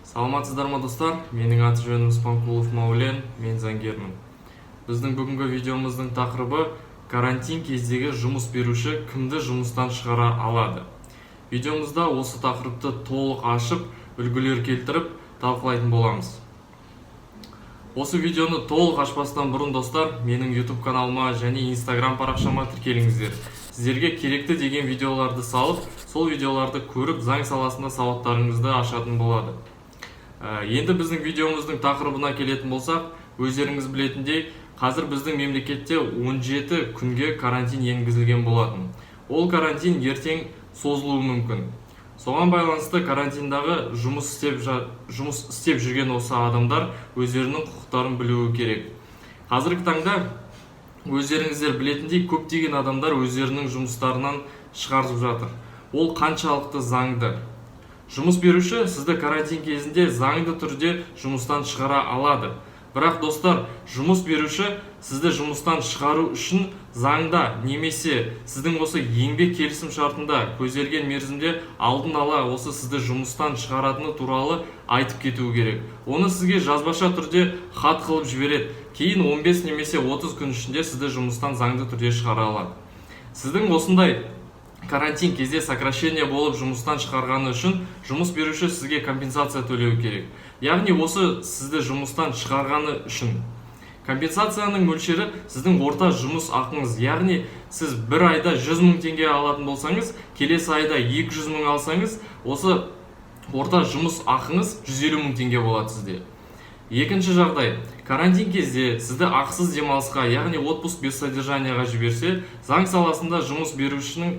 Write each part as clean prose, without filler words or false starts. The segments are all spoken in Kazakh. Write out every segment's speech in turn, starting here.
Саламатсыздар ма, достар? Менің аты жөнім Спанқұлов Маулен, мен заңгермін. Біздің бүгінгі видеомыздың тақырыбы: карантин кездегі жұмыс беруші кімді жұмыстан шығара алады? Видеомызда осы тақырыпты толық ашып, үлгілер келтіріп талқылайтын боламыз. Осы видеоны толық ашпастан бұрын, достар, менің YouTube каналыма және Instagram парақшама тіркеліңіздер. Сіздерге керекті деген видеоларды салып, сол видеоларды көріп, заң саласында сауаттарыңызды ашатын болады. Енді біздің видеомыздың тақырыбына келетін болсақ, өздеріңіз білетіндей, қазір біздің мемлекетте 17 күнге карантин енгізілген болатын. Ол карантин ертең созылуы мүмкін. Соған байланысты карантиндағы жұмыс істеп жүрген осы адамдар өздерінің құқықтарын білуі керек. Қазіргі таңда, өздеріңіздер білетіндей, көптеген адамдар өздерінің жұмыстарынан шығарып жатыр. Ол қаншалықты заңды? Жұмыс беруші сізді карантин кезінде заңды түрде жұмыстан шығара алады. Бірақ, достар, жұмыс беруші сізді жұмыстан шығару үшін заңда немесе сіздің осы еңбек келісім шартында көзделген мерзімде алдын ала осы сізді жұмыстан шығаратыны туралы айтып кетуі керек. Оны сізге жазбаша түрде хат қылып жібереді. Кейін 15 немесе 30 күн ішінде сізді жұмыстан заңды түрде шығара алады. Сіздің осындай карантин кезде сокращение болып жұмыстан шығарғаны үшін жұмыс беруші сізге компенсация төлеуі керек. Яғни осы сізді жұмыстан шығарғаны үшін компенсацияның мөлшері сіздің орта жұмыс ақыңыз. Яғни сіз бір айда 100 мың теңге алатын болсаңыз, келесі айда 200 мың алсаңыз, осы орта жұмыс ақыңыз 150 мың теңге болады сізде. Екінші жағдай: карантин кезде сізді ақысыз демалысқа, яғни отпуск без содержания ға жіберсе, заң саласында жұмыс берушінің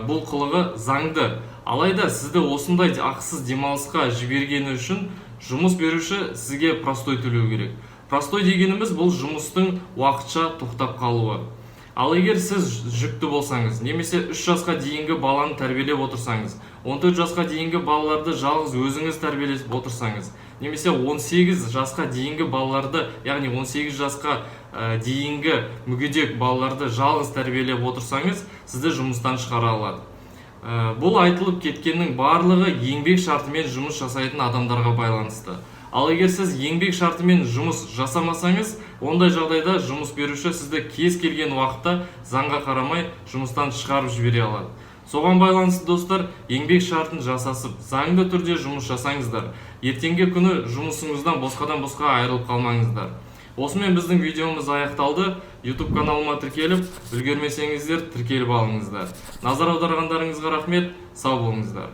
бұл қылығы заңды. Алайда сізді осындай ақысыз демалысқа жібергені үшін жұмыс беруші сізге простой төлеу керек. Простой дегеніміз — бұл жұмыстың уақытша тоқтап қалуы. Ал егер сіз жүкті болсаңыз немесе 3 жасқа дейінгі баланы тәрбиелеп отырсаңыз, 14 жасқа дейінгі балаларды жалғыз өзіңіз тәрбиелеп отырсаңыз немесе 18 жасқа дейінгі балаларды, яғни 18 жасқа дейінгі мүгедек балаларды жалғыз тәрбиелеп отырсаңыз, сізді жұмыстан шығара алады. Бұл айтылып кеткеннің барлығы еңбек шартымен жұмыс жасайтын адамдарға байланысты. Ал егер сіз еңбек шартымен жұмыс жасамасаңыз, ондай жағдайда жұмыс беруші сізді кез келген уақытта заңға қарамай жұмыстан шығарып жібере алады. Соған байланысты, достар, еңбек шартын жасасып, заңды түрде жұмыс жасаңыздар. Ертеңгі күні жұмысыңыздан босқадан босқа айырылып қалмаңыздар. Осымен біздің видеомыз аяқталды. YouTube каналыма тіркеліп үлгермесеңіздер, тіркеліп алыңыздар. Назар аударғандарыңызға рахмет, сау болыңыздар.